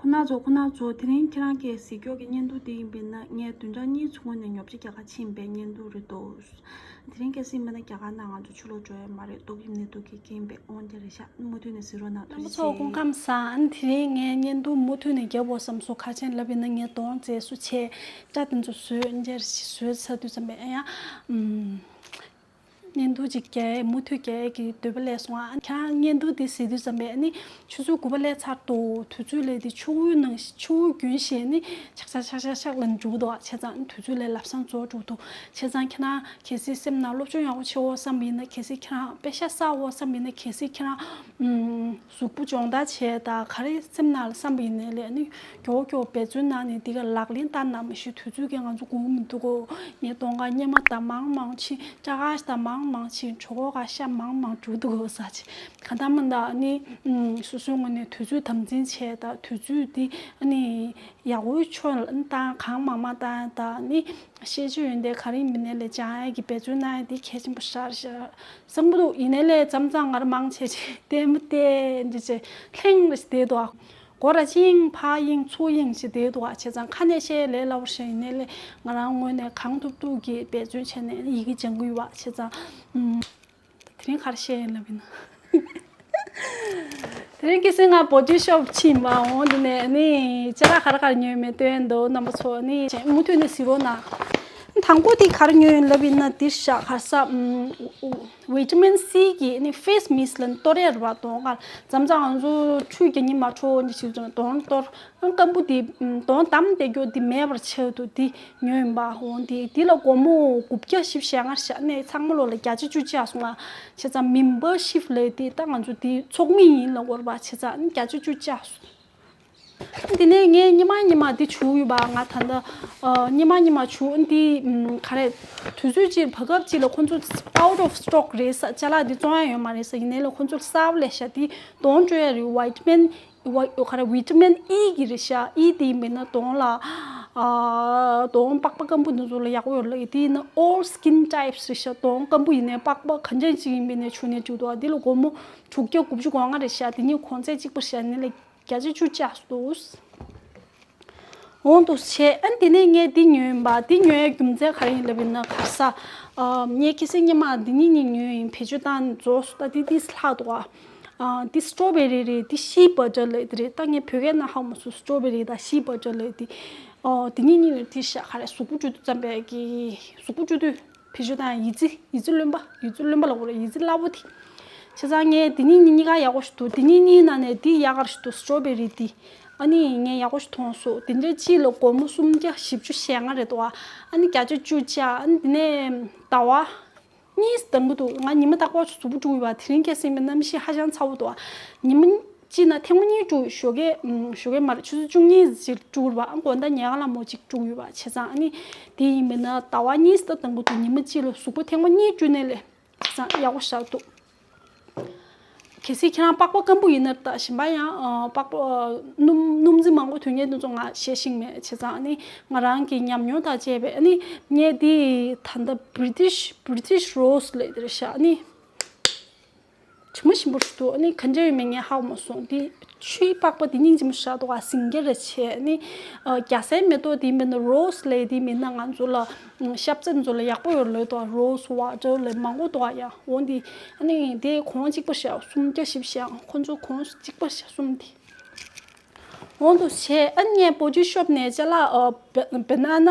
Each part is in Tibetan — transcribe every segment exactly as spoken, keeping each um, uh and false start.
ཁོ་ན་ཚོ་ཁོ་ན་ཚོ། དེ་རིང་ཁྱེད་རང་གིས་གཟིགས་སྐྱོར་གྱི་བརྙན་ཐུང་དེ་ཡིན་པས་ན། ངས་བདུན་ཕྲག་གཉིས་ཚུན་ནས་ཉོ་ཆ་རྒྱག་གར་ཕྱིན་པའི་བརྙན་ཐུང་རེད་འདུག་དེ་རིང་གལ་སྲིད་མིན་ན་རྒྱ་གར་ནང་ང་ཚོ་ཕྱི་ལོགས་འགྲོ་ཡ་མ་རེད། ཏོག་དབྱིབས་ནད་དུག་གི་རྐྱེན་པས། འོ་འདི་རེད་ཤག་མུ་མཐུད་ནས་གཟིགས་རོགས་གནང་། རྣམ་པ་ཚོ་སྐུ་ཁམས་བཟང་། དེ་རིང་ངས་བརྙན་ཐུང་མུ་མཐུད་ནས་རྒྱབ་འོ་བསམ་སོང་། ག་རེ་ལབ་ཡིན་ན་ངས་གདོང་མཛེས་བཟོ་བྱས། སྐྲ་དེ་ཚོ་བཟོས། འཇར་ཞིག་བཟོས་ཚར་དུས་ཙམ་པས་ཡང་ཨམ། བརྙན་ཐུང་ཅིག་རྒྱག་མུ་མཐུད་རྒྱག་གི་འདོད་པ་སླེབས་སོང་ཨ། ཁྱེད་རང་བརྙན་ཐུང་དེ་གཟིགས་དུས་ཙམ་པས་ཨ་ནི་ཆུ་ཚོད་དགུ་པ་སླེབས་ཚར་འདུག་དུས་ཚོད་ལས་དེ་ཆུ་བོའི་ནང་ཆུ་བོ་རྒྱུན་བཞིན་ནི་ཆག་ཆག་ཆག་ཆག་ཆག་ལ་འཇུག་འདུག་བྱས་ཙང་དུས་ཚོད་ལས་ལམ་སང་རྫོགས་འགྲོ་འདུག་བྱས་ཙང་ཁྱེད་རང་གལ་སྲིད་སེམས་ནང་སློབ་སྦྱོང་ཡག་པོ་བྱེད་འོ་བསམ་པ་ཡིན་ན། གལ་སྲིད་ཁྱེད་རང་དཔེ་ཤག་བསགས་འོ་བསམ་པ་ཡིན་ན། གལ་སྲིད་ཁྱེད་རང་ཨུམ། གཟུགས་པོ་སྦྱོང་བརྡར་བྱས་དང་ག་རེ་སེམས་ནང་ལ་བསམ་པ་ཡིན་ནའི་ལས་ནི་མགྱོགས་མགྱོགས་འབད་བརྩོན་གནང་ནས་འདི་ག་ལག་ལེན་བསྟར་གནང་མ་ཤེས། དུས་ཚོད་ཀྱིས་ང་ཚོ་སྒུག་མི་འདུག་གོ། ངའི་གདོང་ཁ་གཉེར་མ་དང་མང་མང་ཕྱིན། སྐྲ་དཀར་དང་མང་མང་ཕྱིན། གྲོད་ཁོག་ཁ་ཤ་མང་མང་འཇུ་འདུག་གོ་ཟེར་ཅིག་གང་ལྟར་མིན་ད་ནི་ཨུམ། སོ་སོའི་ངོས་ནས་དུས་ཚོད་དམ་འཛིན་བྱས་དང་དུས་ཚོད་འདི་ནི་ཡག་པོའི་ཕྱོགས་ལ་བཏང་། གང་མང་མང་བཏང་དང་ནི་ཤེས་བྱའི་ཡོན་ཏན་ག་རེ་ཡིན་མིན་ནའི་ལས་སྦྱང་ཡག་གི་འབད་བརྩོན་གནང་ཡག་འདི་གལ་ཆེན་པོ་ཞེ་དྲག་བསམ་གྱི་འདུག་ཡིན་ནའི་ལས་མཚམས་མཚམས་ང་རང་མང་ཆེ་ཆེ་ལྟད་མོ་བལྟས་འདི་ཆེ་ལྷེང་རེ་ཞིག་བསྡད་འདུག་ཨ། སྒོ་ར་ཅིང་ཕ་ཡིང་ཚུ་ཡིང་ཞིག་བསྡད་འདུག་ཨ། བྱས་ཙང་ཁ་ནས་བཤད་ལས་སླ་པོ་ཞིག་ཡིན་ནའི་ལས་ང་རང་ངོས་ནས་གང་ཐུབ་ཐུབ་ཀྱིས་འབད་བརྩོན་བྱས་ནས་ཡི་གེ་སྦྱང་གི་ཡོད་པ། བྱས་ཙང་ཨུམ། དེ་རིང་ག་རེ་བཤད་ཡིན་ལབ་ཡིན་ན། དེ་རིང་གལ་སྲིད་ང་བོ་ཊི་ཤོབ་ཕྱིན་པ་འོང་དེ་ནས་ནི་ཅ་ལག་ག་རེ་ག་རེ་ཉོས་མེད་སྟོན་འདུག་རྣམ་པ་ཚོ་ནི་མུ་མཐུད་ནས་གཟིགས་རོགས་གནང་། དང་པོ་དེ་ག་རེ་ཉོས་ཡིན་ལབ་ཡིན་ན་དེ་ཤ་ག་ས་ཨུམ། ཝི་ཊ་མིན་སི་གི་ནི་ཕེ་སི་མིས་ལ་གཏོར་ཡ་རེད་པ། གདོང་ཁ་མཚམས་མཚམས་ང་ཚོ་ཁྲུས་རྒྱག་སྙིང་མ་འཕྲོ་འདི་ཞིག་གདོང་གཏོར། སྐམ་པོ་དེ་གདོང་བསྡམས་བསྡད་རྒྱུ་དེ་མེད་པར་ཆགས་འདུག་དེ་ཉོས་ཡིན་པ། འོང་དེ་དེ་ལ་སྒོར་མོ་དགུ་བརྒྱ་བཞི་བཅུ་ཞེ་ལྔ་བཞག་ནས་ཚང་མ་ལོ་ལ་བརྒྱ་ཆ་བཅུ་བཅག་སོང་ང་། བྱས་ཙང་མེམ་བར་ཤིབ་ལས་དེ་ད་ང་ཚོ་དེ་ཚོགས་མི་ཡིན་ལ་གོ་རེད་པ། བྱས་ཙང་བརྒྱ་ཆ་བཅུ་བཅག་སོང་། དེ་ནས་ངས་སྔོན་མ་སྔོན་མ་འདི་བྱུགས་ཡོད་པ། ང་ད་ལྟ་ཨ། སྔོན་མ་སྔོན་མ་བྱུགས་འདི་ཨམ། ག་རེ། དུས་ཚོད་ཅིག་བར་སྐབས་ཅིག་ལ་ཁོང་ཚོ་out of stock རེད་ས། ཅ་ལག་འདི་བཙོང་ཡ་ཡོད་མ་རེད་ས། ཡིན་ནའི་ལ་ཁོང་ཚོ་གསར་པ་ལས་ཤ་འདི་གདོང་བཅོས་ཡ་རེད། ཝི་ཊ་མིན། ཝི། ག་རེ། ཝི་ཊ་མིན་ཨི་གི་རེད་ཤ། ཨི་དེ་ཡིན་པས་ན་གདོང་ལ་ཨ། གདོང་པགས་པ་སྐམ་པོ་འདི་ཚོ་ལ་ཡག་པོ་ཡོད་ལ། དེ་ཡིན་ན་all skin types རེད་ཤ། གདོང་སྐམ་པོ་ཡིན་ནའི་པགས་པ་ག་འདྲ་ཅིག་ཡིན་པས་ན་བྱུགས་ནས་འགྲིག་འདུག་འདི་ལ་སྒོར་མོ་དྲུག་བརྒྱ་དགུ་བཅུ་གོ་ལྔ་རེད་ཤ། དེ་གཉིས་གོང་ཚད་གཅིག་པ་ཤ་ནི་ལ། བརྒྱ་ཆ་བཅུ་བཅག་འདུག་འོང་འདུག་བྱས། ཨ་ནི་དེ་ནས་ངས་འདི་ཉོས་ཡིན་པ། འདི་ཉོ་ཡའི་རྒྱུ་མཚན་ག་རེ་ཡིན་ལབ་ཡིན་ན་ག་ས། ཨ། ངས་ཁ་སང་སྔོན་མ་འདི་གཉིས་གཉིས་ཉོས་ཡིན། བེད་སྤྱོད་བཏང་རྫོགས་སོང་། ད་འདི་འདི་ལྷག་འདུག་ཨ། ཨ། འདི་སི་ཊོ་བེ་རི་རེད། འདི་ཤི་བ་ཊར་ལབ་དེ་རེད། ད་ངས་བོད་སྐད་ནང་ཧ་གོ་མ་སོང་། སི་ཊོ་བེ་རི་དང་ཤི་བ་ཊར་ལབ་དེ། ཨོ། འདི་གཉིས་གཉིས་ནས་འདི་ཤ་ག་རེ་གཟུགས་པོ་བཅོས་དུས་ཙམ་པའི་གི་གཟུགས་པོ་བཅོས་དུས། བེད་སྤྱོད་བཏང་ཡི་ཙི། ཡི་ཙི་རློན་པ། ཡི་ཙི་རློན་པ་ལ་གོ་རེ། ཡི་ཙི་སླ་པོ་དེ། བྱས་ཙང་ངས་དེ་གཉིས་གཉིས་གཉིས་ཀ་ཡག་པོ་ཞིག་འདུག་དེ་གཉིས་གཉིས་ནང་ནས་དེ་ཡག་ག་རེ་ཞིག་འདུག་སི་ཊོ་བེ་རི་དེ། ཨ་ནི་ངས་ཡག་པོ་ཞིག་མཐོང་སོང་། དེ་འདྲའི་གཅིག་ལ་སྒོར་མོ་སུམ་བརྒྱ་བཞི་བཅུ་ཞེ་ལྔ་རེད་འདུག་ཨ་ནི་བརྒྱ་ཆ་བཅུ་བཅག་ཨ་ནི་དེ་ནས་ཟླ་བ་གཉིས་འདང་གི་འདུག་ང་ཉི་མ་རྟག་པར་གཟུགས་པོ་བཅོས་ཡོད་པ། དེ་རིང་ཁ་སང་མི་གནམ་གཤིས་ཧ་ཅང་ཚ་པོ་འདུག་ཨ། ཉི་མ་གཅིག་ན་ཐེངས་མ་གཉིས་བཀྲུ། ཞོགས་ཀས། ཨམ། ཞོགས་ཀས་མ་རེད། ཆུ་ཚོད་བཅུ་གཉིས་ཙམ་བཀྲུ་རེད་པ། ཨ། དགོང་དག་ཉལ་ཁང་ལ་མོ་གཅིག་བཀྲུ་ཡོད་པ། བྱས་ཙང་ཨ་ནི་དེ་ཡིན་པས་ན་ཟླ་བ་གཉིས་ཙམ་འདང་གི་འདུག་ཉི་མ་གཅིག་ལ་གཟུགས་པོ་ཐེངས་མ་གཉིས་བཀྲུས་ནའི་ལས། བྱས་ཙང་ཡག་པོ་ཞེ་དྲག་འདུག་གལ་སྲིད་ཁྱེད་རང་པགས་པ་སྐམ་པོ་ཡིན་ན་ད་གཞན་པ་ཡང་། ཨ། པགས་པ། ཨ། སྣུམ། སྣུམ་རྩི་མང་པོ་དོན་མཁན་དེ་ཚོ་ང་བཤད་ཤེས་མེད། བྱས་ཙང་ཨ་ནི་ང་རང་གི་ཉམས་མྱོང་དང་བཅས་པས། ཨ་ནི་ངས་འདི་ད་ལྟ་བྷི་རི་ཊིཤ། བྷི་རི་ཊིཤ་རོ་སི་ལབ་དེ་རེད་ཤག་ཨ་ནི། ཇི་མ་ཞིམ་པོ་ཞིག་འདུག་ཨ་ནི་ག་འདྲ་ཡོད་མེད་ངས་ཧ་གོ་མ་སོང་། འདི་ཆུའི་པགས་པ་འདི་སྙིང་རྗེ་མོ་ཞེ་དྲག་འདུག་ཨ། ཟིང་སྐྱ་རེ་བྱས། ཨ་ནི། ཨ། རྒྱ་སེར་མེ་ཏོག་འདི་མིན་ན་རོ་སི་ལབ་འདི་མིན་ན་ང་ཚོ་ལ། ཨ། ཤབ་ཚ་ཚོ་ལ་ཡག་པོ་ཡོད་ལོས་འདུག་ཨ། རོ་སི་ཝ་ཊར་ལབ་མང་པོ་འདུག་ཨ། ཡ། འོ་འདི། ཨ་ནི་འདི་གོང་གཅིག་པ་ཞེ་དྲག་སུམ་བརྒྱ་བཞི་བཅུ་ཞེ་དྲག་ཁོ་ཚོ་གོང་གཅིག་པ་ཞེ་དྲག་གསུམ་འདི། འོང་དུ་བྱས། ཨ་ནི་ངས་བོ་ཊི་ཤོབ་ནས་ཅ་ལག་ཨ། བེ། བེ་ན་ན།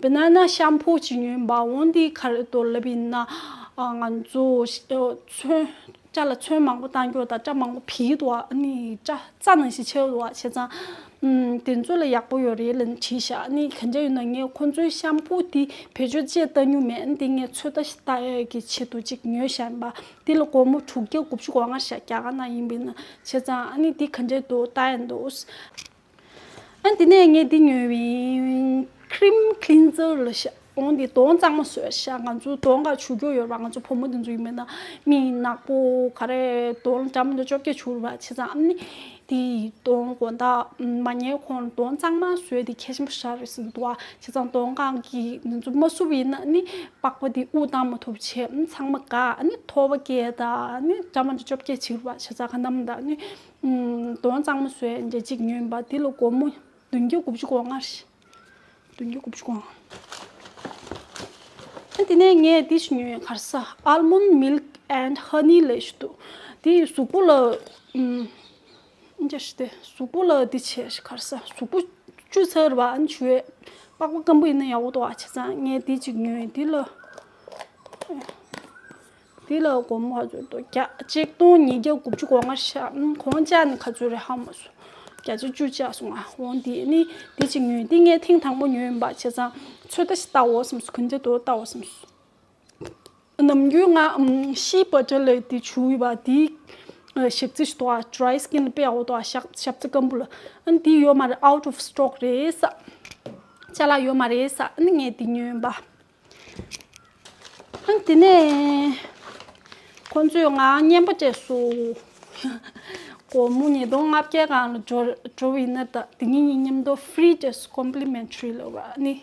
བེ་ན་ན་ཤམ་པུ་ཅིག་ཉོས་པ། འོང་འདི་ག་རེ་འདུག་ལབ་ཡིན་ན། ཨ། ང་ཚོ་ཨ། ཚོན། སྐྲ་ལ་ཚོན་མང་པོ་བཏང་རྒྱུ་དང་སྐྲ་མང་པོ་བིལ་འདུག་ཨ་ནི་སྐྲ་རྩ་ནང་བཞིན་ཆེ་བ་འདུག་བྱས་ཙང་། ཨམ། དེ་ཚོ་ལ་ཡག་པོ་ཡོད་རེད་ལབ་ནས་བྲིས་ཤག་ཨ་ནི་ག་འདྲ་ཡོད་ན་ངས་ཁོ་ཚོའི་ཤམ་པུ་དེ་བེད་སྤྱོད་བྱས་བལྟ་མྱོང་མེད། ཨ་ནི་དེ་ངས་ཚོད་ལྟ་ཞིག་ལྟ་ཡས་ཀྱི་ཆེད་དུ་ཅིག་ཉོས་བཞག་ཡིན་པ། དེ་ལ་སྒོར་མོ་དྲུག་བརྒྱ་དགུ་བཅུ་གོ་ལྔ་ཞིག་རྒྱ་གར་ནང་ཡིན་པས་ན། བྱས་ཙང་ཨ་ནི་དེ་ག་འདྲ་འདུག་ལྟ་ཡ་འདུག་ཨ། དེ་ནས་ངས་འདི་ཉོས་པ་ཡིན། ཁི་རིམ་ཁི་ལིན་ཛར་ལབ་ཤག་གདོང་འདི་གདོང་གཙང་མ་བཟོས་ཤག་ང་ཚོ་གདོང་ག་བྱུག་རྒྱུ་ཡོད་རེད་པ། ང་ཚོ་བུ་མོ་འདི་ཚོ་ཡིན་མིན་ན་མི་ནག་པོ་ག་རེ་གདོང་འགྲམ་དུ་བཅོ་བརྒྱད་བྱུག་རེད་པ། བྱས་ཙང་ཨ་ནི་དེ་གདོང་དགོང་དག་མ་ཉལ་གོང་གདོང་གཙང་མ་བཟོས་དེ་གལ་ཆེན་པོ་ཞིག་རེད་ཟེར་གྱི་འདུག་པ། བྱས་ཙང་གདོང་གང་གི་འདི་ཚོ་མ་བསུབས་པ་ཡིན་ན་ནི་པགས་པ་དེ་དབུགས་བཏང་མ་ཐུབ་བྱས་ཚང་མ་འགག་ཨ་ནི་ཐོ་བ་སྐྱེས་དང་ཨ་ནི་འགྲམ་དུ་བཅོ་བརྒྱད་བྱུག་རེད་པ། བྱས་ཙང་ག་ནམ་ད་ནི་གདོང་གཙང་མ་བཟོས་འདྲ་ཅིག་ཉོས་ཡིན་པ། དེ་ལ་སྒོར་མོ་བདུན་བརྒྱ་དགུ་བཅུ་གོ་ལྔ་རེད། བདུན་བརྒྱ་དགུ་བཅུ་གོ་ལྔ། ཨ་དེ་ནས་ངས་འདི་ཞིག་ཉོས། ག་རེ་ཟ། Almond Milk and Honey ལབ་ཞིག་འདུག་དེ་གཟུགས་པོ་ལ་ཨམ། འདི་ཞིག་དེ་གཟུགས་པོ་ལ་འདི་བྱས་ཤིག་ག་རེ་ཟ། གཟུགས་པོ་བཅུ་ཚར་བ་ཨ་ནི་བྱུས་པགས་པ་སྐམ་པོ་ཡིན་ན་ཡག་པོ་འདུག་ཨ། བྱས་ཙང་ངས་འདི་གཅིག་ཉོས། འདི་ལ། འདི་ལ་སྒོར་མོ་ག་ཚོད་འདུག་བརྒྱ་ཆིག་སྟོང་ཉིས་བརྒྱ་དགུ་བཅུ་གོ་ལྔ་ཤག་ཨང་། གོང་བཅག་ནི་ག་ཚོད་རེད་ཧ་མ་སོང་། བརྒྱ་ཆ་བཅུ་བཅག་སོང་ང་། འོང་འདི་ནི་འདི་གཅིག་ཉོས། འདི་ངས་ཐེངས་དང་པོ་ཉོས་ཡིན་པ། བྱས་ཙང་ཚོད་ལྟ་ཞིག་ལྟ་འོ་བསམ་སོང་། ག་འདྲ་འདུག་ལྟ་འོ་བསམ་སོང་། ནམ་རྒྱུན་ང་ཨམ་shea butter ལབ་དེ་བྱུག་ཡོད་པ། དེའི་ཨ་ཞག་རྩི་ཞིག་འདུག་ཨ། Dry skin ལ་དཔེ་ཡག་པོ་འདུག་ཨ། ཞག་ཞག་རྩི་སྐམ་པོ་ལ། ཨ་ནི་འདི་ཡོད་མ་རེད། Out of stock རེད་ཟེར། ཅ་ལག་ཡོད་མ་རེད་ཟེར། ཨ་ནི་ངས་འདི་ཉོས་ཡིན་པ། ཨ་དེ་ནས་ཁོང་ཚོས་ང་རྔན་པ་སྤྲད་སོང་། སྒོར་མོ་ཉིས་སྟོང་ལྔ་བརྒྱ་སྒང་ལ་འགྲོ་འགྲོ་བ་ཡིན་ན། ད་དེ་གཉིས་གཉིས་མཉམ་དུ་free སྤྲད་སོང་། Complimentary ལབ་པ་ནི་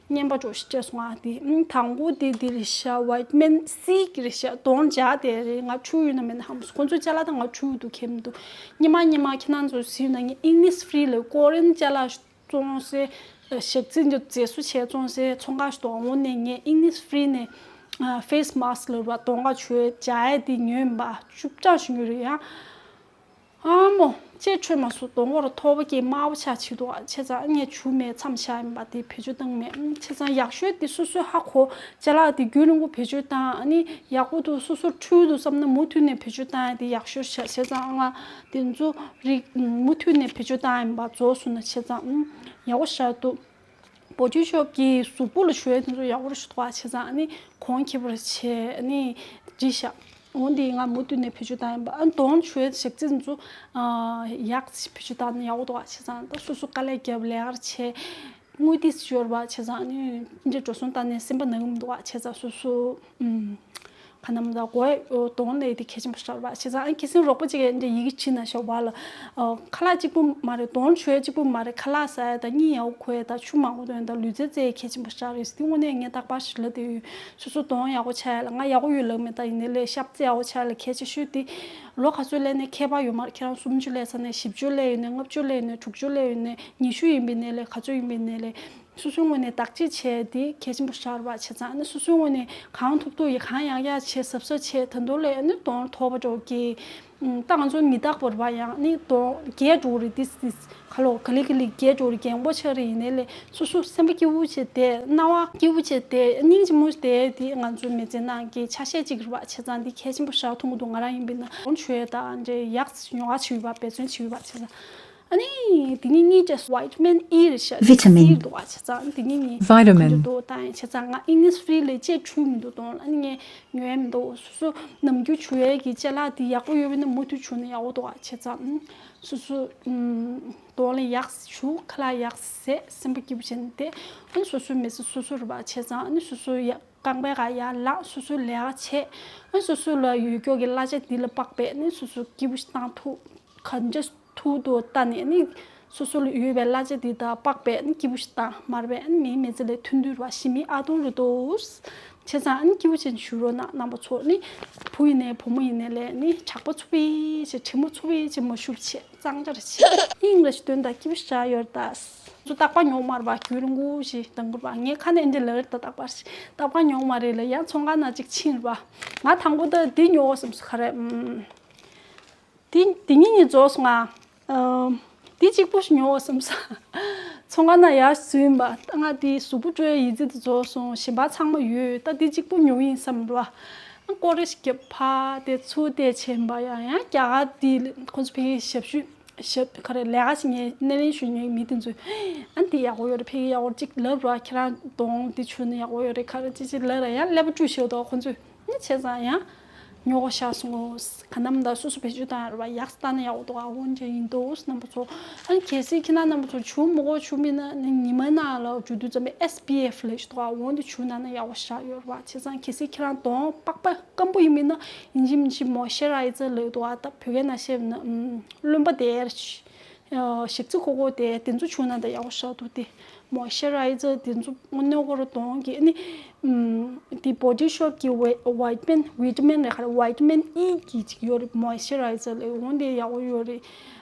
རྔན་པ་འདྲ་ཞིག་སྤྲད་སོང་ང་། དེ་ཨ་དང་པོ་དེ་དེ་རེད་ཤག Vitamin C གི་རེད་ཤག་གདོང་འཇའ་དེ་རེད། ང་འཁྲུ་ཡོད་ན་མེད་ན་ཧ་མ་སོང་། ཁོང་ཚོའི་ཅ་ལག་ད་ང་འཁྲུ་ཡོད་འདུག་ཁྱེད་མི་འདུག་ཉི་མ་ཉི་མ་ཁྱེད་རང་ཚོ་ཟིན་ན་ངས་Innisfree ལབ་ཀོ་རི་ཡན་ཅ་ལག་བཙོང་སའི་ཞག་རྩི་འདི་མཛེས་བཟོ་བྱས་བཙོང་སའི་ཚོང་ཁང་ཞིག་འདུག་འོ་ནས་ངས་Innisfree ནས་ཨ་face mask ལབ་པ་གདོང་ཁ་བྱུག་འཇའ་ཡས་དེ་ཉོས་ཡིན་པ། བཅུ་གྲངས་ཤིག་ཉོས་རེད་ཡ། ཨ་མོ་ཅེས་འཕྲོད་མ་སོང་། གདོང་ཁར་ཐོག་པ་སྐྱེས་དམར་པོ་ཆགས་བྱས་འདུག་ཨ། བྱས་ཙང་ངས་བྱུག་མེད་མཚམས་བཞག་ཡིན་པ། དེ་བེད་སྤྱོད་བཏང་མེད། ཨ་བྱས་ཙང་ཡག་ཤོས་དེ་སོ་སོས་ཧ་གོ་ཅ་ལག་དེ་རྒྱུན་རིང་པོ་བེད་སྤྱོད་བཏང་ཨ་ནི་ཡག་པོ་འདུག་སོ་སོར་འཁྲུལ་འདུག་བསམ་ན་མུ་མཐུད་ནས་བེད་སྤྱོད་བཏང་ཡ་དེ་ཡག་ཤོས་ཤག་བྱས་ཙང་ང་དེ་ཚོ་རིགས་མུ་མཐུད་ནས་བེད་སྤྱོད་བཏང་ཡིན་པ་རྫོགས་སོང་ན། བྱས་ཙང་ཨུམ་ཡག་པོ་ཞིག་འདུག Body Shop གི་གཟུགས་པོ་ལ་བྱུག་ཡ་དེ་ཚོ་ཡག་པོ་རེད་ཤག་འདུག་ཨ། བྱས་ཙང་ཨ་ནི་གོང་ཁེ་པར་བྱས་ཨ་ནི་འགྲིག་ཤག་འོ་འདི་ང་མུ་མཐུད་ནས་བེད་སྤྱོད་བཏང་ཡིན་པ། ཨ་གདོང་བྱུག་ཡ་ཞག་རྩི་ཚོ་ཨ་ཡག་བེད་སྤྱོད་བཏང་ན་ཡག་པོ་འདུག་ཨ། བྱས་ཙང་ད་སོ་སོ་དཀའ་ལས་བརྒྱབ་ལས་ཀ་བྱས། དངུལ་ཏོག་ཙམ་ཡོད་རེད་པ། བྱས་ཙང་ཨ་ནི་འདི་འགྲོ་སོང་ལྟ་ནས་སེམས་པ་ནག་གི་མི་འདུག་ཨ། བྱས་ཙང་སོ་སོ་ཨུམ། ག་ནམ་ད་གོ་གདོང་ལས་དེ་གལ་ཆེན་པོ་ཞིག་རེད་པ། བྱས་ཙང་ཨ་ནི་ཁ་སང་རོགས་པ་གཅིག་གིས་འདི་ཡི་གེ་བྲིས་ན་ཞོགས་པ་ལ། ཨ་ཁ་ལག་གཅིག་པུ་མ་རེད། གདོང་བྱུག་ཡ་གཅིག་པུ་མ་རེད། ཁ་ལག་ཟ་ཡ་དང་གཉིད་ཡག་པོ་ཁུག་ཡ་དང་ཆུ་མང་པོ་འཐུང་ཡ་དང་ལུས་རྩལ་རྩེ་ཡ་གལ་ཆེན་པོ་ཞིག་རེད། དེ་དངོས་གནས་ངས་རྟག་པར་ཞིག་ལབ་བསྡད་ཡོད། སོ་སོ་གདོང་ཡག་པོ་ཆགས་ཡ་ལ། ང་ཡག་པོ་ཡོད་ལབ་མེད། ད་ཡིན་ནའི་ལས་ཤ་རྩི་ཡག་པོ་ཆགས་ཡ་ལ་གལ་ཆེ་ཤོས་དེ། ལོ་ག་ཚོད་སླེབས་ནའི་ཁྱད་པར་ཡོད་མ་རེད། ཁྱེད་རང་སུམ་ཅུ་སླེབས་ཚར་ནའི། བཞི་བཅུ་སླེབས་ཡོད་ནའི། ལྔ་བཅུ་སླེབས་ཡོད་ནའི། དྲུག་ཅུ་སླེབས་ཡོད་ནའི། ཉི་ཤུ་ཡིན་པ་ཡིན་ནའི་ལས། ག་ཚོད་ཡིན་པ་ཡིན་ནའི་ལས། སོ་སོའི་ངོས་ནས་བདག་གཅེས་བྱས་དེ་གལ་ཆེན་པོ་ཞིག་རེད་པ། བྱས་ཙང་ཨ་ནི་སོ་སོའི་ངོས་ནས་གང་ཐུབ་ཐུབ་ཡིན། གང་ཡག་ཡག་བྱས་གཟབ་གཟབ་བྱས། ད་དུང་ལས་ཨ་ནི་གདོང་ཐོག་པ་འདྲ་བོ་སྐྱེས། ཨུམ། ད་ང་ཚོ་མི་རྟག་པ་རེད་པ། ཡང་ཨ་ནི་གདོང་རྒས་འགྲོ་གི་རེད། ཏིས་ཏིས་ཁ་ལོ་ག་ལེ་ག་ལེ་རྒས་འགྲོ་གི་རེད། རྒན་པོ་ཆགས་རེད། ཡིན་ནའི་ལས་སོ་སོ་སེམས་པ་སྐྱིད་པོ་བྱས་བསྡད། སྣང་བ་སྐྱིད་པོ་བྱས་བསྡད། སྙིང་རྗེ་མོ་བྱས་བསྡད། དེ་ང་ཚོའི་མི་ཚེ་ནང་གི་ཆ་ཤས་གཅིག་རེད་པ། བྱས་ཙང་འདི་གལ་ཆེན་པོ་ཞིག་མཐོང་གི་འདུག་ང་རང་ཡིན་པ་ཡིན་ན་གདོང་བྱུག་ཡ་དང་འདྲ་ཡག་ཉོ་ག་བྱས་ཡོད་པ། འབད་བརྩོན་བྱས་ཡོད་པ། བྱས་ཙང་། ཨ་ནི་དེ་ནི་གཉིས་བཅས་སུ་Vitamin E རེད་ཤག Vitamin C འདུག་པ། བྱས་ཙང་དེ་ནི་གཉིས་Vitamin ག་འདྲ་འདུག་ལྟ་ཡིན། བྱས་ཙང་ང་Innisfree ལས་ཅེས་འཁྲུལ་མི་འདུག་གདོང་ལ། ཨ་ནི་ངས་ཉོ་ཡ་མི་འདུག་སོ་སོ་ནམ་རྒྱུན་བྱུག་ཡ་གི་ཅ་ལག་དེ་ཡག་པོ་ཡོད་པ་ཡིན་ན་མུ་མཐུད་བྱུག་ན་ཡག་པོ་འདུག་པ། བྱས་ཙང་ཨུམ་སོ་སོ་ཨུམ་གདོང་ལ་ཡག་བྱུག་ཁ་ལག་ཡག་བཟས། སེམས་པ་སྐྱིད་པོ་བྱས་ནས་བསྡད། ཨ་ནི་སོ་སོའི་མི་ཚེ་སོ་སོ་རེད་པ། བྱས་ཙང་ཨ་ནི་སོ་སོ་ཡ་རྐང་པའི་ཁ་ཡར་ལངས། སོ་སོ་ལས་ཀ་བྱས། ཨ་ནི་སོ་སོ་ལ་ཡོད་སྐྱོ་གི་གླ་ཆ་འདི་ལ་དཔག་པས་ཨ་ནི་སོ་སོ་སྐྱིད་པོ་ཞིག་བཏང་ཐུབ། ག་འདྲ་ཐུག་འདུག་ལྟ་ནས་ནི་སོ་སོ་ལ་ཡོད་པའི་གླ་ཆ་འདི་དང་དཔག་པས་ནི་སྐྱིད་པོ་ཞིག་བཏང་། མ་རེད་པས་ནི་མིའི་མི་ཚེ་ལས་ཐུང་ཐུང་རེད་པ། ཞི་མིའི་ཨ་ཐུང་རེད་འདུག་བྱས་ཙང་ཨ་ནི་སྐྱིད་པོ་བྱས་ནས་བཞུགས་རོགས་གནང་། རྣམ་པ་ཚོ་ནི་བུ་ཡིན་ནའི་བུ་མོ་ཡིན་ནའི་ལས་ནི་ཇག་པ་ཚུགས་པའི་ཆེད། དྲི་མ་ཚུགས་པའི་ཆེད་མ་བཞུགས་བྱས། གཙང་སྦྲ་རེ་བྱས། དབྱིངས་རེ་ཞིག་འདོན་དང་སྐྱིད་པོ་ཞིག་ཡོད་ད། ཚོ་རྟག་པར་ཉོ་མ་རེད་པ། རྒྱུན་རིང་པོ་ཞིག་དང་གུར་པ་ངས་ཁ་ནས་འདི་ལ་རེད་ད། རྟག་པར་ཞིག་རྟག་པར་ཉོ་མ་རེད་ལ། ཡང་ཚོང་ཁང་ནང་ཅིག་ཕྱིན་རེད་པ། ང་དང་པོ་ད་འདི་ཉོ་བསམ་སོང་ག་རེ། ཨམ། དེ་དེ་གཉིས་གཉིས་རྫོགས་སོང་ང་། ཨམ། དེ་གཅིག་པོ་ཞིག་ཉོ་བསམ་ས། ཚོང་ཁང་ནང་ཡར་ཟུན་པ། ད་ང་དེ་གཟུགས་པོ་སྤྲོ་ཡ་ཡི་ཙི་དེ་རྫོགས་སོང་། གཞན་པ་ཚང་མ་ཡོད། ད་དེ་གཅིག་པོ་ཉོ་ཡིན་བསམ་ར། ཨ་ཀོ་རེ་ཞིག་རྒྱབ་ཕ་དེ་ཚུར་དེ་ཕྱིན་པ། ཡང་ཡང་རྒྱ་གར་དེ་ཁོ་ཚོ་ཕ་གི་ཞབས་ཞུ་ཞབས་ག་རེ་ལས་ཀ་ཞིག་ངས་སྣེ་ལེན་ཞུ་ཉན་མི་དེ་ཚོས། ཨ་དེ་ཡག་པོ་ཡོད་རེད། ཕ་གི་ཡག་པོ་གཅིག་ལབ་ར། ཁྱེད་རང་གདོང་དེ་བྱུགས་ན་ཡག་པོ་ཡོད་རེད། ག་རེ་ཅི་ཅི་ལབ་ར། ཡང་ཀླད་པ་བཀྲུས་ཤོག་དོ་ཁོ་ཚོས། ནི་བྱས་ཙང་ཡང་། རྙོག་ཤ་སོང་ངོ་། ག་ནམ་ད་སོ་སོ་བེད་སྤྱོད་བཏང་ཡ་རེད་པ། ཡག་ས་བཏང་ན་ཡག་པོ་འདུག་ཨ། འོན་ཀྱང་ཡིན་འདུག་རྣམ་པ་ཚོ། ཨ་ནི་གལ་སྲིད་ཁྱེད་རང་རྣམ་པ་ཚོ་བྱུག་མི་དགོས། བྱུག་མིན་ན་ནི་ཉི་མའི་ནང་ལ་བྱུག་དུས་ཙམ་པའི་S P F ལབ་ཞིག་འདུག་ཨ། འོ་འདི་བྱུག་ན་ན་ཡག་པོ་ཞེ་དྲག་ཡོད་རེད་པ། བྱས་ཙང་གལ་སྲིད་ཁྱེད་རང་གདོང་པགས་པ་སྐམ་པོ་ཡིན་མིན་ན་ཡིན་གཅིག་མིན་གཅིག་མོ་ཨི་ཤ་རའི་ཛར་ལབ་འདུག་ཨ། ད་བོད་སྐད་ནང་བཤད་ན་ཨམ་རློན་པ་དེ་ཞིག་ཚི་ཁོ་ཁོ་དེ་དེ་ཚོ་བྱུག་ན་ད་ཡག་པོ་ཞེ་དྲག་འདུག་སྟེ། མོ་ཨི་ཤ་རའི་ཛར་དེ་ཚོ་སྔོན་ནས་ཁོ་རང་གདོང་གི་ཨ་ནི་ཨམ་དེ་Body Shop གི་ཝི་ཝི་ཊ་མིན་ཝི་ཊ་མིན་རེད། ག་རེ་ཝི་ཊ་མིན་ཨི་གི་ཅིག་ཡོད་རེད། མོ་ཨི་ཤ་རའི་ཛར་ལབ། འོ་འདི་ཡག་པོ་ཡོད་རེད།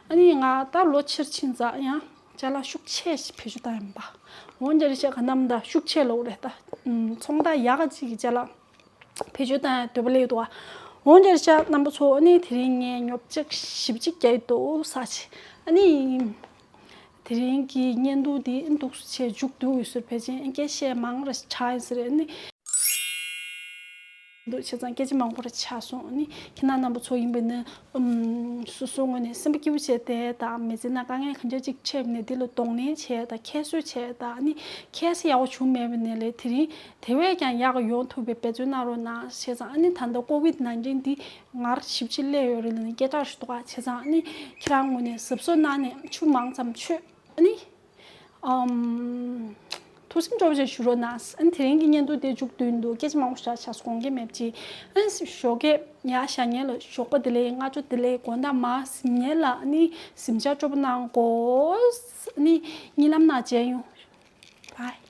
ཨ་ནི་ང་ད་ལོ་ཕྱིར་ཕྱིན་ཙང་ཡང་ཅ་ལག་ཤུགས་ཆེ་ཞིག་བེད་སྤྱོད་བཏང་ཡིན་པ། འོ་འདི་རེད་ཤག་ག་ནམ་ད་ཤུགས་ཆེ་ལོག་རེད་ད། ཨམ་ཚོང་རྟགས་ཡག་ག་ཅིག་གི་ཅ་ལག་བེད་སྤྱོད་བཏང་ཡ་འདོད་པ་སླེབས་འདུག་ཨ། འོ་འདི་རེད་ཤག་རྣམ་པ་ཚོ། ཨ་ནི་དེ་རིང་ངས་ཉོ་ཆ་ཞེ་པོ་ཅིག་བརྒྱབ་འདུག་ཟེར་བྱས། ཨ་ནི་དེ་རིང་གི་བརྙན་ཐུང་འདི་འདུག་སེ་བྱས་མཇུག་བསྡུ་ཡོད་ཟེར། ཕལ་ཆེར་སྐད་ཆ་མང་ར་ཆགས་ཡིན་ཟེར། ཨ་ནི་འདུག་བྱས་ཙང་སྐད་ཆ་མང་པོ་ར་ཆགས་སོང་། ཨ་ནི་ཁྱེད་རྣམ་པ་ཚོ་ཡིན་པ་ན་ཨམ་སོ་སོའི་ངོས་ནས་སེམས་པ་སྐྱིད་པོ་བྱས་ཏེ་ད་མི་ཚེ་ནང་དཀའ་ངལ་གང་འདྲ་ཅིག་འཕྲད་པ་ནས་འདི་ལ་གདོང་ལེན་བྱས། ད་ཁྱད་གསོད་བྱས། ད་ཨ་ནི་ཁྱད་གསོད་ཡག་པོ་བྱུང་མེད་པ་ནས་ལས་དེ་རིང་དེ་བས་ཀྱང་ཡག་ག་ཡོང་ཐུབ་པའི་འབད་བརྩོན་གནང་རོགས་གནང་། བྱས་ཙང་ཨ་ནི་ད་ལྟ་ཀོ་ཝིད་ནའིན་ཊིན་འདི་སྔར་ཞེ་པོ་ཅིག་སླེབས་ཡོད་རེད་ལབ་ནས་སྐད་གྲགས་ཤིག་འདུག་ག། བྱས་ཙང་ཨ་ནི་ཁྱེད་རང་ངོས་ནས་གཟབ་གཟབ་གནང་ནས་ཆུ་མང་ཙམ་མཆོད། ཨ་ནི་ཨམ་ཐུགས་སེམས་སྐྱོ་བོ་ཞིག་ཞུ་རོགས་གནང་། ཨ་ནི་དེ་རིང་གི་བརྙན་ཐུང་དེ་མཇུག་བསྡུས་འདུག་སྐད་ཆ་མང་པོ་ཞིག་ཆགས་སོང་། དགོངས་འགལ་མེད་པ་ཅིག་ཨ་ནི་ཞོགས་ཀས་ཡར་ཞོགས་ཉལ་ལ་ཞོགས་པ་བདེ་ལེགས། སྔ་དྲོ་བདེ་ལེགས། དགོང་དག་མར་གཟིམ་ཉལ་ལ་ཨ་ནི་གཟིམ་ཆ་སྐྱོ་པོ་གནང་དགོས། ཨ་ནི་གཉིད་ལམ་ནང་མཇལ་ཡོང་། བཱའི།